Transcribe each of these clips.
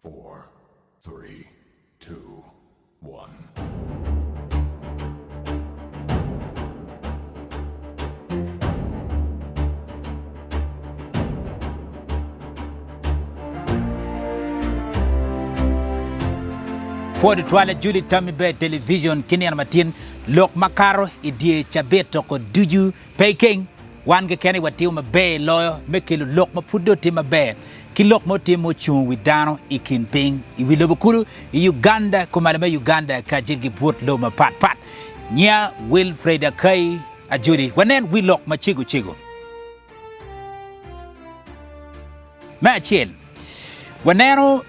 Four, three, two, one. Pwod twal Ajoli Tammi Ber Television ki nino matin lok makato i dye cabit toko ducu Pe ikeng, wan keken aye watimo maber loyo me kelo lok ma pud dong otim maber ki lok ma otim ma ocungo wi dano i kin piny i wi lobo kulu i Uganda, kumalo me Uganda kacel ki but lobo mapat pat. Nyinga Wilfred Akai Ajoli, wanen wi lok macego cego. Me acel, waneno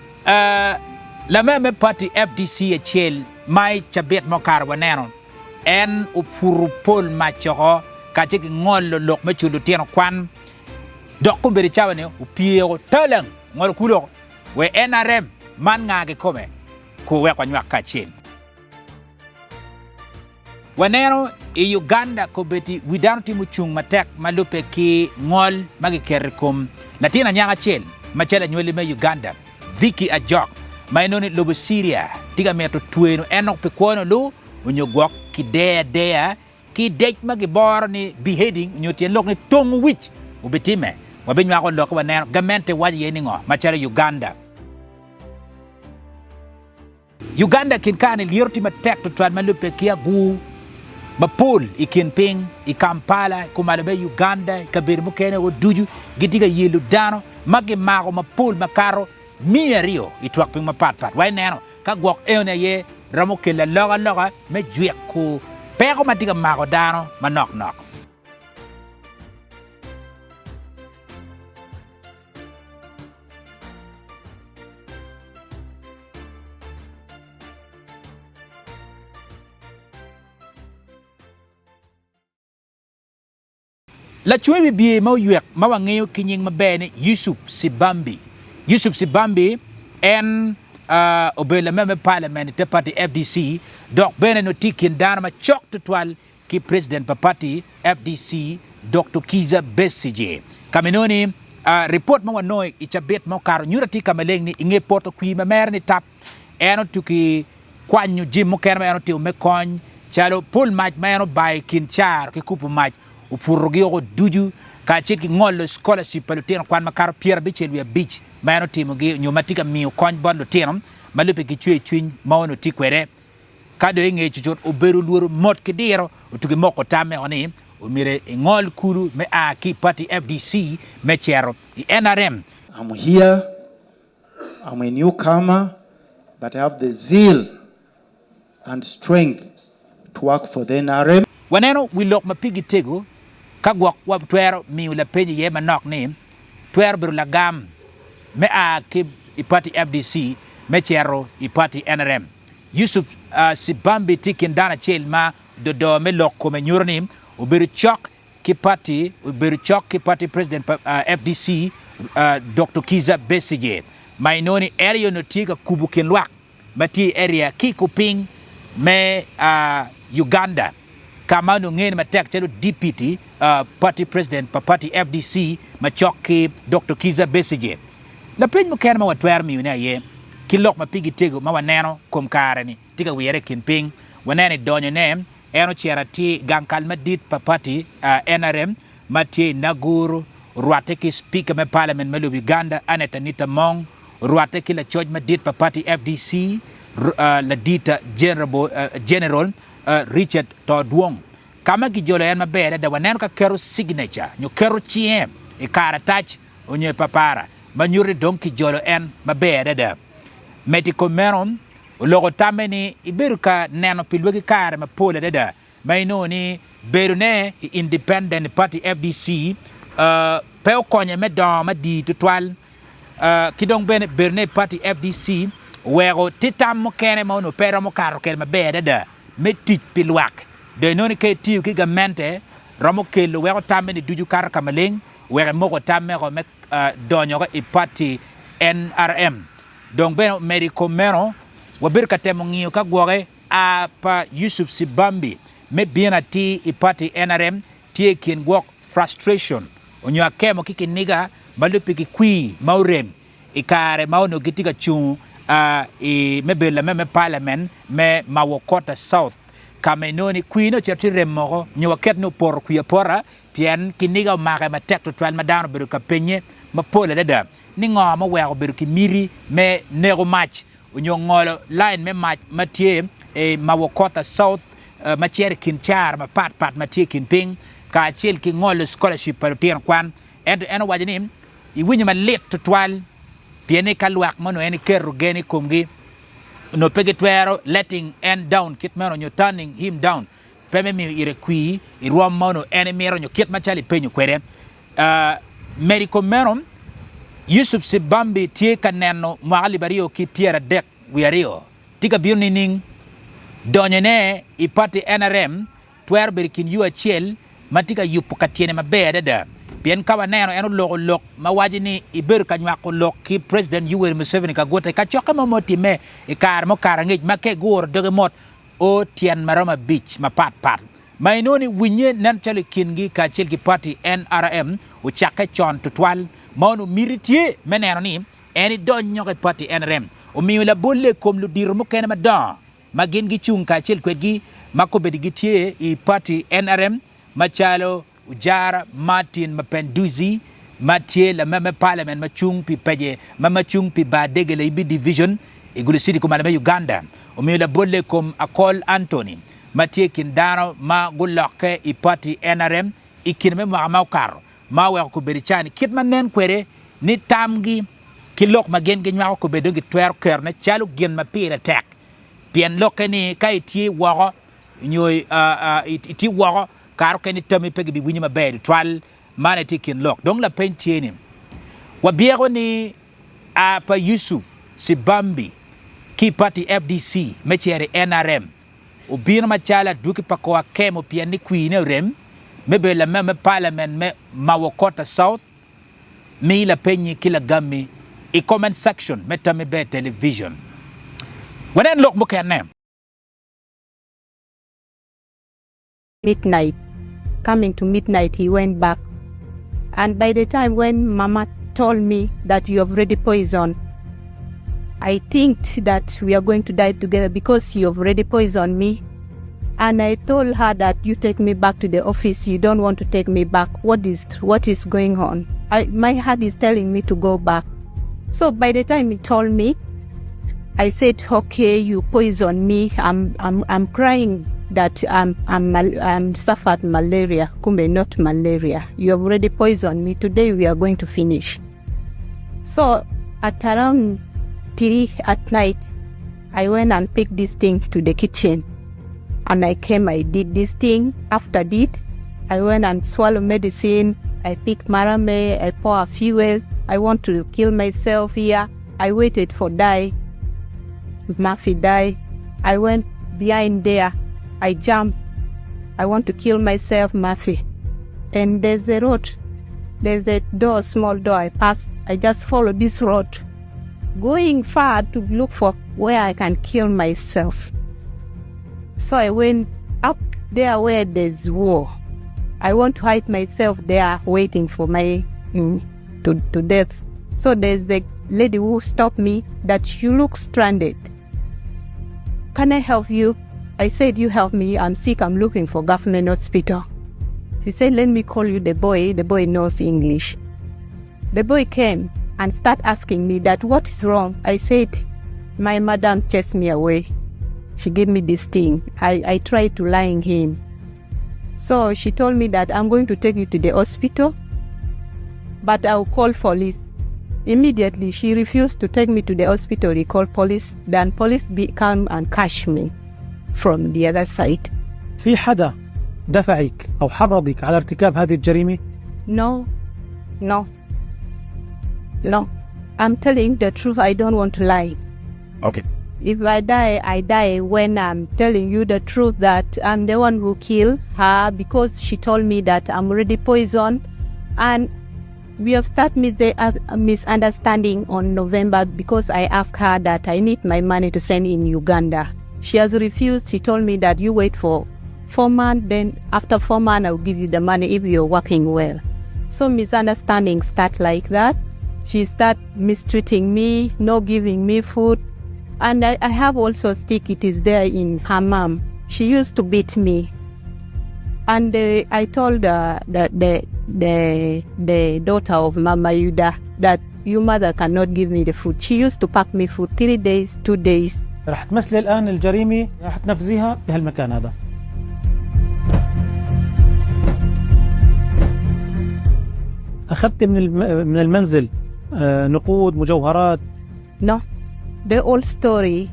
lamemba me pati FDC acel ma i cabit mukato waneno En oputo pol mac oko kacel ki ngolo lok me culo lutino kwan, dok kombeddi cawa-ni opyeko talang ngolo kulu oko. We NRM man nga kikome? Kur wek wanywak kacel. Waneno i Uganda kombeddi wi dano tye mucung matek ma lubbe ki ngol ma kiketo i kom latin anyaka acel macalo anywali me Uganda, Vicky Ajok, ma inongo ni lobo Syria tye ka mito tweno en pi kwone olu onyo gwok ki deyo adeya ki dec ma giboro ni beheading onyo tyen lok ni tongo wic obitime. Wabinywako lokke waneno gamente waco iye ni ngo macalo Uganda. Uganda kin kare ni lyeto tye matek tutwal ma lubbe ki agur mapol i kin piny i Kampala, kumalo me Uganda, i kabedo mukene o ducu gitye ka yelo dano ma gimako mapol makato miya aryo i twak piny mapat pat. Wa ineno ka gwok enoni aye romo kelo alokaloka me jwiko peko ma tye ka mako dano manok nok. Lacung i wi bye ma oywek ma wangeyo ki nying maber ni Yusuf Sibambi. Yusuf Sibambi en obedo lamemba me Parliament i te pati FDC dok bene nongo tye i kin dano macok tutwal ki President pa pati FDC Doktor Kizza Besigye. Ka ma inongo ni ripot ma wanongo i cabit ma okato nyuto atir ka maleng ni i nge poto kwir ma mere ni tap en otuki kwanyo jami mukene ma en otimo me kony calo pol mac ma en obayo i kin caro ki kubo mac oputogi woko ducu kacel ki ngolo scholarship pa lutino kwan makato 75 ma en otimogi nyo ma tye ka miyo kony bot lutino ma lubbe ki cwercwiny ma onongo tye kwede. Ka dong i nge cucut obedo lworo mot ki diro, otugi moko tamme o ni omyero engol kulu me a ki i pati FDC me cito i NRM. I'm here, I'm a new comer but I have the zeal and strength to work for the NRM. Waneno wi lok ma pigi tego ka gwok watwero miyo lapeny iye manok ni twero bedo lagam me a ki i pati FDC me cito i pati NRM. Yusuf Sibambi tye i kin dano acel ma dodo me lok kome nyuto ni obedo cok ki pati obedo cok ki pati president pa FDC Doktor Kizza Besigye ma inongo ni en aye onongo tye ka kubo kin lwak ma tye i area ki i kupiny me Uganda ka ma onongo ngene matek calo Deputy Party President pa party FDC macok ki Doktor Kizza Besigye. Lapeny mukene ma watwero miyone aye, ki lok ma pigi tego ma waneno kom kare-ni tye ka wire i kin piny, waneno i donyone en ocito atir i gang kal madit pa pati nrm ma tye i Naguru, orwatte ki Speaker me Parliament me lobo Uganda Annet Anita Among, orwatte ki lacoc madit pa pati FDC Ladita General Richard Todwong. Ka ma kijolo en maber adada waneno ka keto signature nyo keto cinge i karatac onyo i papara ma nyuto ni dong kijolo en maber adada. Medo i kom meno, oloko tamme ni ibedo ka neno pi lwagi kare mapol adada ma inongo ni bedone i Independent Party, FDC, pe okonye me dongo madii tutwal ki dong bene bedone i party FDC oweko tye tam mukene ma onongo pe romo kato kwede maber adada me tic pi lwak. Dong inongo ni ka itiyo ki gamente romo kelo weko tamme ni ducu kato ka maleng wek emoko tamme oko me donyo i party NRM. Dong bene omedo i kom meno, wabedo ka temo ngiyo ka gwoke a pa Yusuf Sibambi me bino atir i party NRM tye i kin gwok frustration onyo akemo ki kiniga ma lubbe ki kwir ma orem. i kare ma onongo gitye ka cung i me bedo lamemba me Parliament me Mawokota South ka ma inongo ni kwine ocito ci rem moko nyo waket ni opoto kwir apota pien kiniga omake matek tutwal ma dano obedo ka penye mapol adada ni ngo ma oweko obedo ki miti me neko mac onyo ngolo lain me mac ma tye i Mawokota South ma cito i kin caro mapat pat ma tye i kin piny kacel ki ngolo scholarship pa lutino kwan. Ento en owaco ni iwinyo malit tutwal pien ni ka lwak ma onongo en iketo gen i komgi onongo pe gitwero letting en down kit meno nyo turning him down pe me miyo ite kwir i rwom ma onongo en emito nyo kit macalo ipenyo kwede. Medo i kom meno, Yusuf Sibambi tye ka neno mwaka alip aryo ki pyeradek wiye aryo tye ka bino nining? Donyone i pati nrm twero bedo i kin yo acel ma tye ka yubo ka tyene maber adada pien ka waneno en oloko lok ma waco ni ebedo ka nywako lok ki President Yoweri Museveni Kaguta i kacokke mo ma otimme i kare mukato angec ma ka eguro doge mot o tyen ma romo abic mapat pat ma inongo ni winye nen calo i kingi kacel ki pati nrm ocakke con tutwal ma onongo miti tye me neno ni en edony nyoko i pati nrm omiyo labolle i kom ludito mukene madongo ma gin gicung kacel kwedgi ma kombeddi gitye i pati nrm macalo Ojara Martin Mapenduzi ma tye lamemba me Parliament ma cung pi pece ma ma cung pi Bar Dege Layibi Division i Gulu City kumalo me Uganda omiyo labolle i kom Akol Anthony ma tye i kin dano ma gulokke i pati nrm i kine me mwaka ma okato ma oweko kobedo ca ni kit ma nen kwede ni tamgi ki lok ma gin ginywako kobedo dong gitwero ketone calo gin ma pire tek pien lokke ni ka itye woko nyo itye woko kare okene tammi pe gibiwinyo maber tutwal. Man aye tye i kin lok. Dong lapeny tye ni, wabyeko ni a pa Yusuf Sibambi ki i pati FDC me cito i nrm obino macalo adwogi pa kor akemo pien ni kwine orem me bedo lamemba me Parliament me Mawokota South? Mi lapenyi ki lagammi i comment section me Tammi Ber Television. Wanen lok mukene. Midnight, coming to midnight he went back and by the time when mama told me that you have already poisoned I think that we are going to die together because you have already poisoned me and I told her that you take me back to the office you don't want to take me back what is what is going on I, my heart is telling me to go back so by the time he told me I said, okay, you poison me. I'm, I'm, I'm crying that I'm, I'm, mal- I'm suffered malaria. Kumbe, not malaria. You have already poisoned me. Today we are going to finish. So at around 3 at night, I went and picked this thing to the kitchen. And I came, I did this thing. After did, I went and swallowed medicine. I picked marame, I pour fuel. I want to kill myself here. I waited for die. Murphy die. I went behind there. I jumped. I want to kill myself, Murphy. And there's a road. There's a door, small door. I pass. I just follow this road. Going far to look for where I can kill myself. So I went up there where there's war. I want to hide myself there waiting for my mm, to, to death. So there's a lady who stopped me that you look stranded. Can I help you? I said, You help me. I'm sick. I'm looking for government hospital. He said, Let me call you the boy. The boy knows English. The boy came and start asking me that what is wrong. I said, My madam chased me away. She gave me this thing. I, I tried to lying him. So she told me that I'm going to take you to the hospital, but I'll call police. Immediately, she refused to take me to the hospital. He called police. Then police be, come and catch me from the other side. في حدا دفعك أو حرضك على ارتكاب هذه الجريمة؟ No, no, no. I'm telling the truth. I don't want to lie. Okay. If I die, I die when I'm telling you the truth that I'm the one who killed her because she told me that I'm already poisoned. And we have started mis- misunderstanding on November because I asked her that I need my money to send in Uganda. She has refused. She told me that you wait for 4 months, then after 4 months, I'll give you the money if you're working well. So misunderstanding start like that. She start mistreating me, no giving me food and I, I have also stick it is there in her mom. She used to beat me and uh, I told uh, the, the, the, the daughter of Mama Yuda that your mother cannot give me the food. She used to pack me food three days, two days. رح تمثلي الآن الجريمة رح تنفذيها بهالمكان هذا أخذت من من المنزل آه، نقود مجوهرات No, the old story.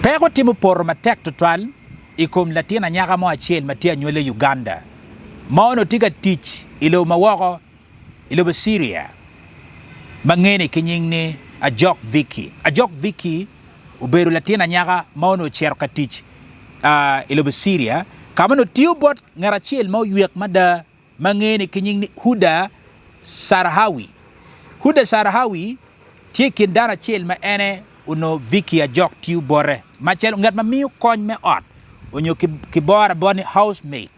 Peko timo poto matek tutwal i kom latin anyaka mo acel ma tye anywali i Uganda ma onongo tye ka tic i lobo ma woko i lobo Syria ma ngene ki nying ni Ajok Vicky. Ajok Vicky obedo latin anyaka ma onongo ocito ka tic i lobo Syria ka ma onongo tiyo bot ngat acel ma oywek mada ma ngene ki nying ni Huda Sarhawi. Huda Sarhawi tye i kin dano acel ma ene onongo Vicky Ajok tiyo bote macalo ngat ma miyo kony me ot onyo kiboro abora ni housemaid.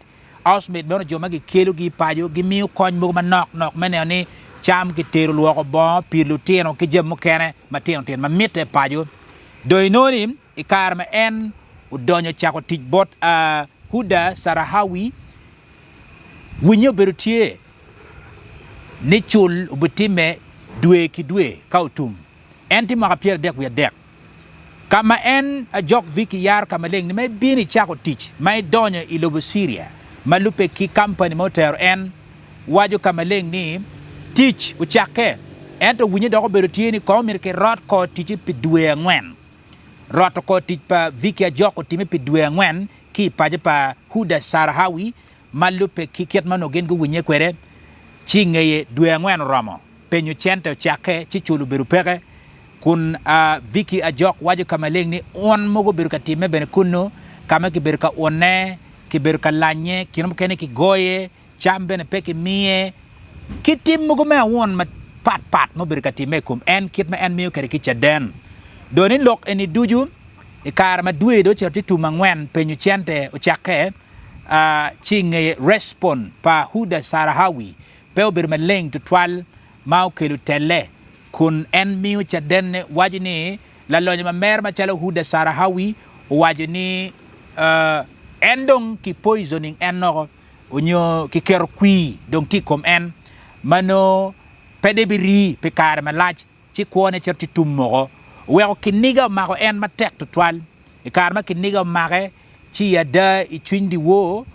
Housemaid meno jo ma gikelogi i paco gimiyo kony mogo manok nok me neno ni cam kitero, lwoko bongo, pito lutino ki jami mukene matino tino ma mitte i paco. Dong inongo ni i kare ma en odonyo ocako tic bot Huda Sarahawi, winye obedo tye ni cul obitimme dwe ki dwe ka otum. En tye mwaka 33. Ka ma en ajok Vicky yaro ka maleng ni ma ibino icako tic ma idonyo i lobo Syria ma lubbe ki kampani ma otero en, waco ka maleng ni tic ocakke ento winye dok obedo tye ni kong omyero kirot kor ticce pi dwe angwen. Roto kor tic pa Vicky Ajok otimme pi dwe angwen ki i paco pa Huda Sarhawi ma lubbe ki kit ma onongo gin guwinye kwede ci i ngeye dwe angwen oromo. Penyo cente ocakke ci cul obedo peke kun Vicky Ajok waco ka maleng ni un mogo obedo ka timme bene kunnu ka ma kibedo ka unne, kibedo ka lanye, kine mukene kigoye, cam bene pe kimiye ki tim mogo me aun mapat pat ma obedo ka timme i kom en kit ma en miyo kwede ki caden. Dong ni lok eni ducu i kare ma dwe dong ocito tye tum angwen penyo cente ocakke ci i ngeye respon pa Huda Sarahawi pe obedo maleng tutwal ma okelo telle kun en miyo cadenne waco ni lalonyo ma mere macalo Huda Sarahawi owaco ni en dong ki poisoning en noko onyo kiketo kwir dong tye i kom en ma nongo pe dong ebirii pi kare malac ci kwone cito tye tum moko. Oweko kiniga omako en matek tutwal. I kare ma kiniga omake, ci i ada i cwiny dyewor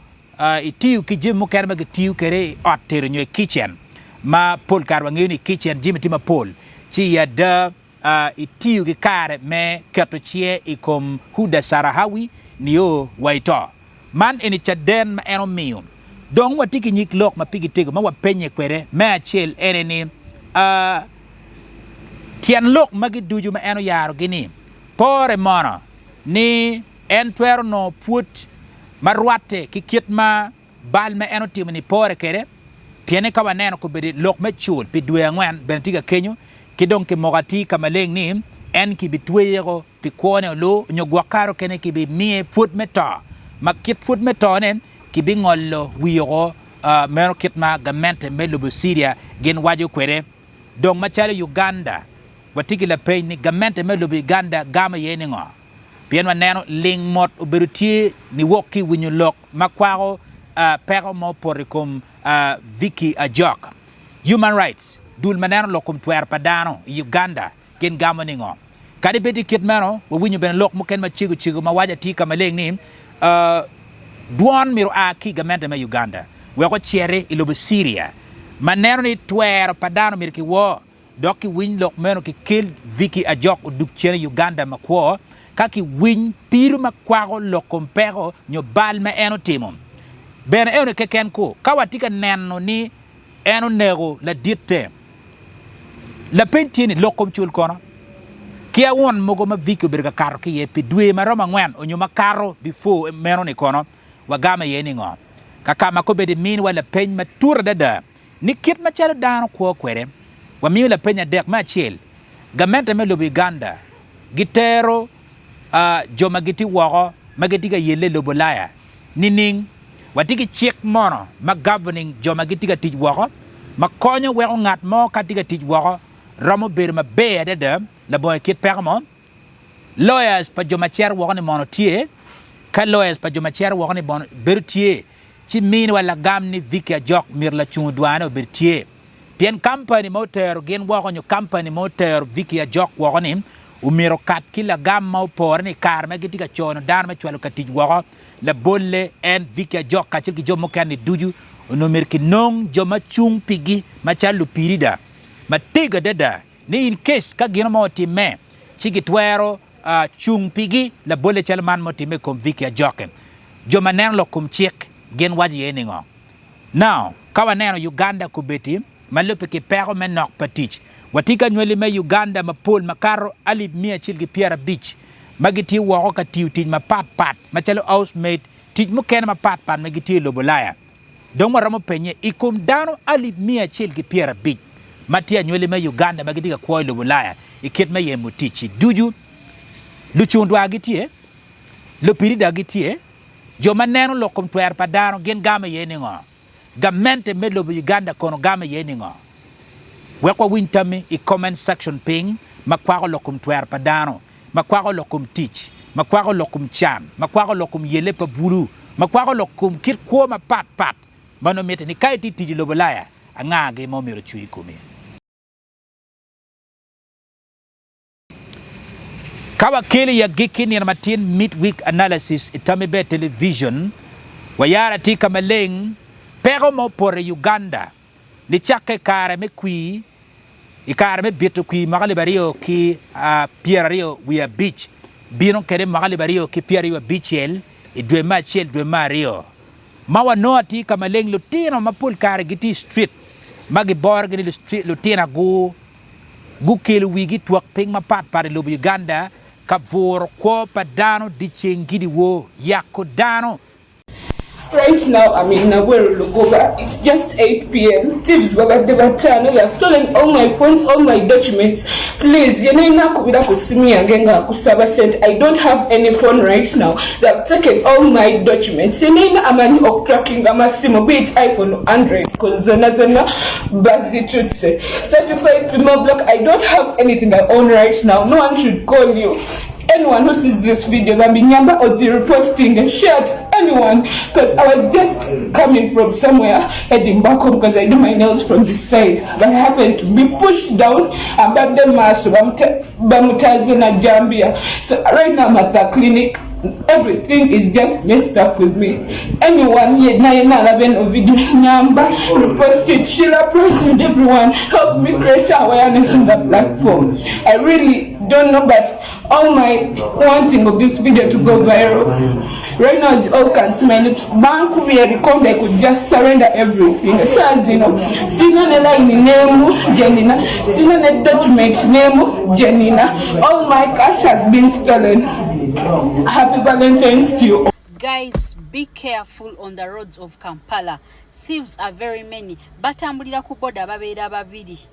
itiyo ki jami mukene ma kitiyo kwede i ot tedo nyo i kicen, ma pol kare wangeyo ni i kicen jami tye mapol, ci i ada itiyo ki kare me keto cinge i kom Huda Sarahawi nio wa i to. Man eni caden ma en omiyo. Dong watye ki nyig lok ma pigi tego ma wapenye kwede. Me acel ene ni, Tyen lok magi ducu ma en oyarogi-ni pore mono ni en twero nongo pwod ma rwatte ki kit ma bal ma en otimo-ni pore kwede? Pienni ka waneno kombeddi lok me cul pi dwe angwen bene tye ka kenyo, ki dong kimoko atir ka maleng ni en kibitweyeko pi kwone olu, nyo gwok kare okene kibimiye pwod me to, ma kit pwod me tone kibingolo wiye oko, meno kit ma gamente me lobo Ciria gin waco kwede. Dong macalo Uganda, watye ki lapeny ni gamente me lobo Uganda gamo iye ni ngo? Pien waneno ling mot obedo tye niwok ki i winyo lok ma kwako peko ma opoto i kom Vicky Ajok. Human Rights, dul ma neno lok kom twero pa dano i Uganda gin gamo ni ngo? Kadi bed ni kit meno, wawinyo bene lok mukene macego cego ma waco atir ka maleng ni dwon myero oa ki i gamente me Uganda wek ociti i lobo Syria ma neno ni twero pa dano myero kiwor dok kiwiny lok meno kikel Vicky Ajok odug cen i Uganda makwo ka kiwiny pido ma kwako lok kom peko nyo bal ma en otimo. Bene enoni keken ku ka watye ka neno ni En oneko laditte. Lapeny tye ni, lok kom cul kono? Ki awun mogo ma Vicky obedo ka kato ki iye pi dwe ma romo angwen onyo makato before meno ni kono? Wagamo iye ni ngo? Kakama kobedo iminiwa lapeny matut adada ni kit macalo dano kwo kwede. Wamiyo lapeny adek. Me acel, gamente me lobo Uganda gitero jo ma gitye woko ma gitye ka yelle i lobo Ulaya nining? Watye ki cik mono ma governing jo ma gitye ka tic woko ma konyo weko ngat mo ka tye ka tic woko? romo bedo maber adada labongo i kit peko mo? Lawyers pa jo ma cito woko ni mono tye? Ka lawyers pa jo ma cito woko ni mono bedo tye, ci miniwa lagam ni Vicky Ajok myero lacungo dwane obed tye. Pien kampani ma otero gin woko nyo kampani ma otero Vicky Ajok woko ni omyero okat ki lagam ma opore ni i kare ma gitye ka cono dano me cwalo ka tic woko, labolle en Vicky Ajok kacel ki jo mukene-ni ducu onongo myero kinong jo ma cung pigi macalo lupirida matego adada ni in case ka gino mo otimme ci gitwero cung pigi, labolle calo man ma otimme i kom Vicky Ajoke. Jo ma neno lok kom cik gin waco iye ningo? Now, ka waneno Uganda kobeddi ma lubbe ki peko me nok pa tic, watye ki anywali me Uganda mapol makato alip 150 ma gitye woko ka tiyo tic mapat pat macalo housemaid, tic mukene mapat pat ma gitye i lobo Ulaya. Dong waromo penye i kom dano alip 150 ma tye anywali me Uganda ma gitye ka kwo i lobo Ulaya i kit me yemo tic-ci ducu. Lucung dwar gitye, lupirida gitye, jo ma neno lok kom twero pa dano gin gamo iye ningo? Gamente me lobo Uganda kono gamo iye ningo? Wek wawiny tammi i comment section piny ma kwako lok kom twero pa dano, ma kwako lok kom tic, ma kwako lok kom can, ma kwako lok kom yelle pa bulu, ma kwako lok kom kit kwo mapat pat ma nongo mitte ni ka itye tic i lobo Ulaya, anga-gi ma omyero ocung i komi? Ka wakelo i agikki nino matin Mid-Week Analysis i Tammy Bear Television, wayaro atir ka maleng peko ma opoto i Uganda nicakke i kare me kwir i kare me bito kwir mwaka alip 2025 bino kwede mwaka 2026 i dwe me acel dwe me aryo ma wanongo atir ka maleng lutino ma pol kare gitye i street ma giborogi ni lutino agur gukelo wigi twak piny mapat pat i lobo Uganda ka buro kwo pa dano dyeceng ki dyewor, yako dano. Right now am in Nabweru Lugoba it's just 8 pm thieves babadde batano they have stolen all my phones all my documents please yena yena akubira ku simu yange nga akusaba sente I don't have any phone right now they have taken all my documents yena yena amanyi okutracking amasimu be it iPhone or Android cause zonna zonna bazitutte Certified female block I don't have anything I own right now no one should call you anyone who sees this video bambi nyamba ozi reposting and share to anyone because I was just coming from somewhere heading back home because I do my nails from this side but I happened to be pushed down abadde maaso bamutaze na jambia so right now I'm at the clinic everything is just messed up with me anyone yenna yenna alaba eno video nyamba repost it Sheila Press and everyone help me create awareness on the platform I really don't know but all my wanting of this video to go viral right now as you all can see my lips bankubye ebikonde I could just surrender everything esaa zino sina ne line nemu gyenina sina ne document nemu gyenina all my cash has been stolen happy valentines to you Guys be careful on the roads of Kampala. Thieves are very many. Batambulira ku boda babeera babiri.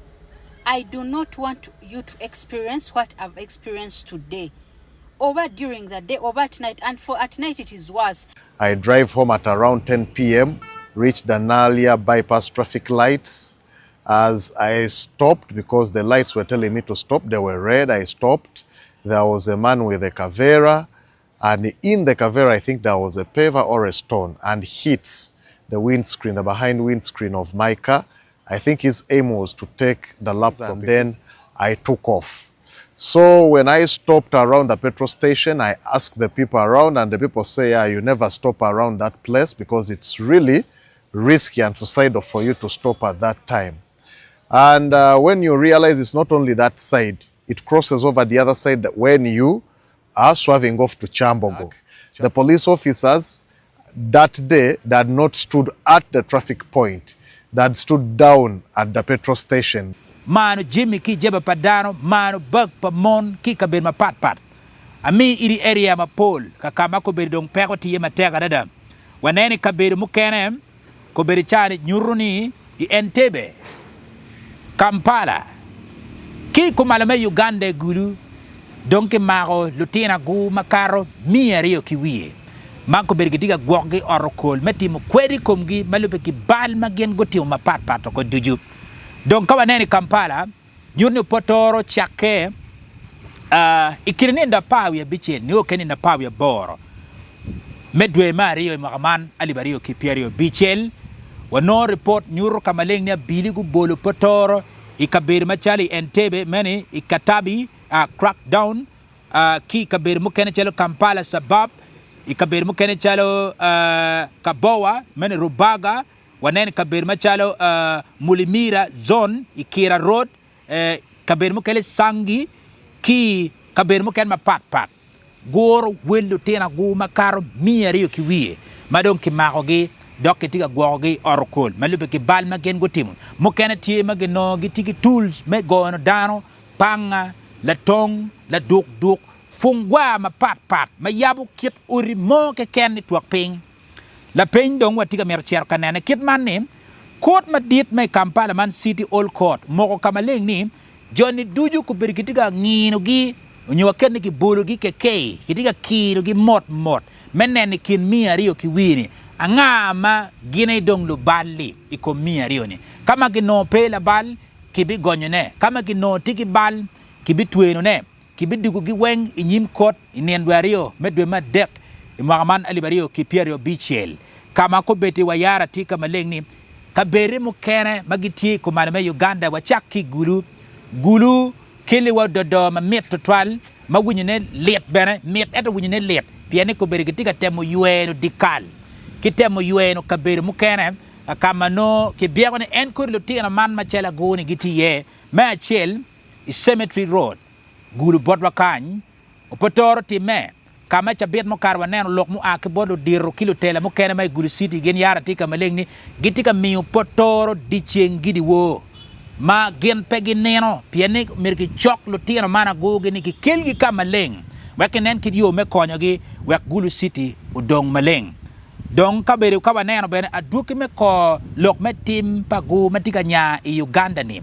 I do not want you to experience what I've experienced today. Oba during the day, oba at night. And for at night it is worse. I drive home at around 10 p.m., reach the Naalya bypass traffic lights. As I stopped, because the lights were telling me to stop, they were red, I stopped. There was a man with a Kavera, and in the Kavera, I think there was a paver or a stone, and hits the windscreen, the behind windscreen of my car. I think his aim was to take the laptop, and then I took off. So when I stopped around the petrol station, I asked the people around, and the people say, yeah, you never stop around that place because it's really risky and suicidal for you to stop at that time. And uh, when you realize it's not only that side, it crosses over the other side when you are swerving off to Kyambogo. The police officers that day they had not stood at the traffic point, they had stood down at the petrol station. Mano jami ki i jeba pa dano, mano bag pa mon ki i kabedo mapat pat. Ami iri area mapol ka ka ma kobedo dong peko tye iye matek adada. Waneno i kabedo mukene kobedo ca-ni nyuto ni i Entebbe, Kampala, ki i kumalo me Uganda i Gulu dong kimako lutino agur makato miya aryo ki wiye ma kobedo gitye ka gwokgi i ot okol me timo kwed i komgi ma lubbe ki bal ma gin gutimo mapat pat oko ducu. Dong ka waneno i Kampala. Nyuto ni opotoro cakke i kine nino 16 nio ki nino 18 me dwe me aryo i mwaka man 2026. Wanongo ripot nyuto ka maleng ni abili gubolo opotoro i kabedo macalo i Entebbe meno i Katabi, Crackdown, ki i kabedo mukene calo Kampala Suburb, i kabedo mukene calo Kabowa meno i Rubaga, Waneno i kabedo macalo Mulimira Zone i Kira Road, kabedo mukene Sangi ki kabedo mukene mapat pat. Guro wel lutino agur makato miya aryo ki wiye ma dong kimakogi dok kitye ka gwokogi i ot okol ma lubbe ki bal ma gin gutimo. Mukene tye ma ginongo gitye ki tools me gono dano, panga, latong, laduk duk, fungwa mapat pat ma yabo kit odi mo keken i twak piny. Lapeny dong watye ka mito cito ka nene kit man ni, Kot madit ma i Kampala man City Hall Court moko ka maleng ni joni ducu kobedo kitye ka nginogi onyo waket ni kibologi kekei, kitye ka kirogi mot mot me neno i kin 200 ki wiye-ni anga ma gin aye dong lubal-li i kom 200-ni. Ka ma ginongo pe labal, kibigonyone, ka ma ginongo tye ki bal, kibitwenone. Kibidwogogi weng i nyim kot i nino dwe aryo me dwe me adek i mwaka man 2026, ka ma kobeddi wayaro atir ka maleng ni kabedde mukene ma gitye i kumalo me Uganda wacak ki i Gulu. Gulu keliwa ododo mamit tutwal ma winyone lit bene mit ento winyone lit pien ni kobeddi gitye ka temo yweno dyekal ki temo yweno kabedo mukene ka ma nongo kibyeko ni en kodi lutino man macalo agur-ni gitye iye. Me acel, i Cemetery Road, Gulu botwa kany, opotoro timme, ka ma i cabit mukato waneno lok mua ki bot ludito ki lutela mukene ma i Gulu City gin yaro atir ka maleng ni gitye ka miyo potoro dyeceng ki dyewor ma gin pe ginino pien ni myero kicok lutino man agugi ni kikelgi ka maleng wek kinen kit yo me konyogi wek Gulu City odong maleng. Dong kabedo ka waneno bene adwogi me kor lok me tim pa gur ma tye ka nya i Uganda-ni,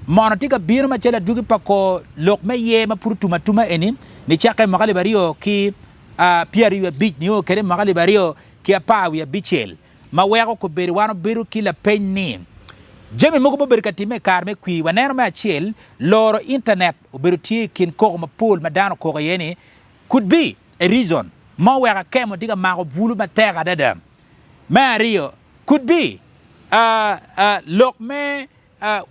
Mono tye ka bino macalo adwogi pa kor lok me yer ma pud otum atuma eni nicakke i mwaka alip aryo ki 25 nio kede i mwaka alip 2016 ma weko kobedo wan obedo ki lapeny ni jami mogo ma obedo ka timme i kare me kwir waneno me acel loro intanet obedo tye i kin koko mapol ma dano okoko iye ni could be a reason ma oweko akemo tye ka mako bulu matek adada me aryo could be lok me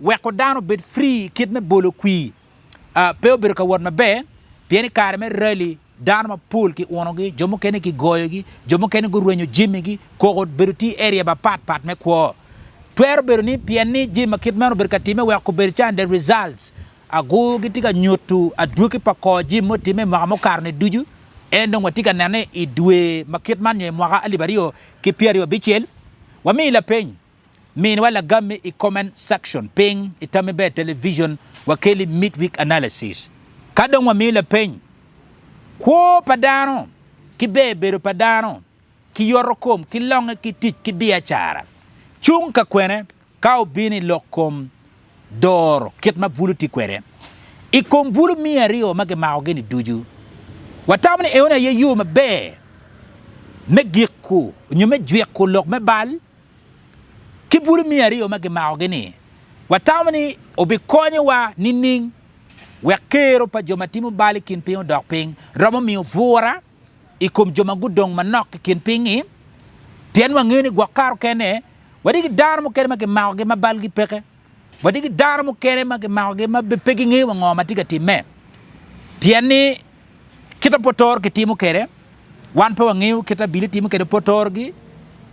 weko dano obed free i kit me bolo kwir pe obedo ka wot maber pien i kare me rally dano mapol ki unogi, jo mukene ki goyogi, jo mukene gurwenyo jamigi, koko obedo tye i area mapat pat me kwo. Twero bedo ni pien ni jami ma kit meno obedo ka timme weko obedo calo the results agur gitye ka nyuto adwogi pa kor jami mutimme i mwaka mukato ni ducu en dong watye ka nene i dwe ma kit man nyo i mwaka 2026. Wamiyi lapeny. Miniwa lagammi i comment section piny i Tammi Ber Television wakeli Midweek Analysis. Ka dong wamiyo lapeny, kwo pa dano ki ber bedo pa dano ki yoto kom ki longe ki tic ki biacara cung ka kwene ka obino i lok kom doro kit ma bulu tye kwede i kom bulu miya aryo ma gimakogi ni ducu. Watamo ni enoni aye yo maber me giko nyo me jwiko lok me bal ki bulu miya aryo ma gimakogi-ni, watamo ni obikonyowa nining wek kero pa jo ma timo bal i kin piny odok piny? Romo miyo bwura i kom jo ma gudong manok i kin piny-ngi, pien wangeyo ni gwok kare okene watye ki dano mukene ma kimakogi ma balgi peke. Watye ki dano mukene ma kimakogi ma pe gingeyo wa ngo ma tye ka timme, pien ni Kit ma potoro kitimo kwede, wan pe wangeyo kit ma abili timo kwede potorogi,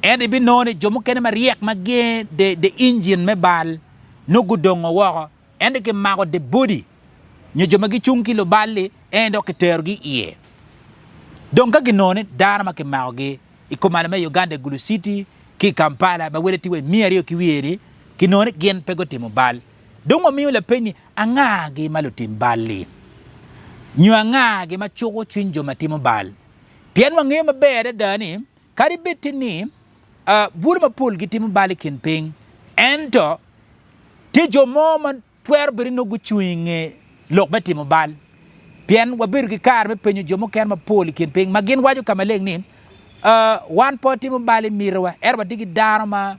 ento ibinongo ni jo mukene maryek ma gin the, the engine me bal nongo gudongo woko, ento kimako the body nyo jo ma gicung ki lubal-li en dok kiterogi iye. Dong ka ginongo ni dano ma kimakogi i kumalo me Uganda i Gulu City ki i Kampala ma wele tye wa i miya aryo ki wiye-ni, kinongo ni gin pe gutimo bal. Dong wamiyo lapeny ni, Angagi ma lutim bal-li? Nyo angagi ma cuko cwiny jo ma timo bal? Pien wangeyo maber adada ni kadi bed tye ni bulu mapol gitimo bal i kin piny, ento tye jo mo ma twero bedo ni nongo gucung i nge lok me timo bal. Pien wabedo ki kare me penyo jo mukene mapol i kin piny ma gin waco ka maleng ni, Wan pe watimo bal i mitiwa, ento watye ki dano ma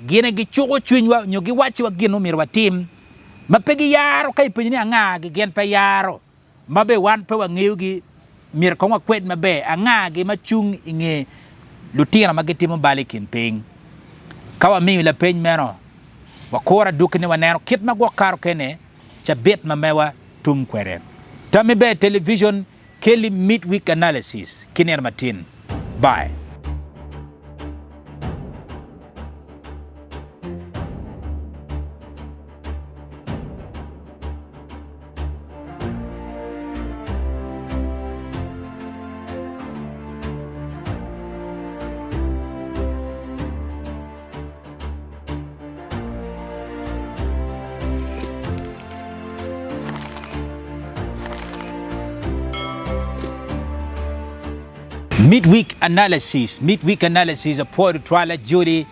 Gin aye gicuko cwinywa nyo giwacciwa gin ma omyero watim. ma pe giyaro ka ipenyo ni angagi gin pe yaro ma bene wan pe wangeyogi myero kong wakwed maber angagi ma cung i nge lutino ma gitimo bal i kin piny. Ka wamiyo lapeny meno, wakuro adwogi ni waneno kit ma gwok kato kene cabit ma mewa tum kwede. Tammi ber television keli Midweek Analysis ki nino matin. Bye. Midweek Analysis, Midweek Analysis apwoyo tutwal Ajoli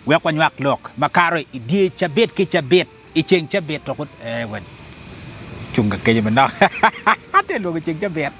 wek wanywak lok makato i dye cabit ki cabit. I ceng cabit dok eh, wa cung ka kenyo manok. Ate lwongo ceng cabit.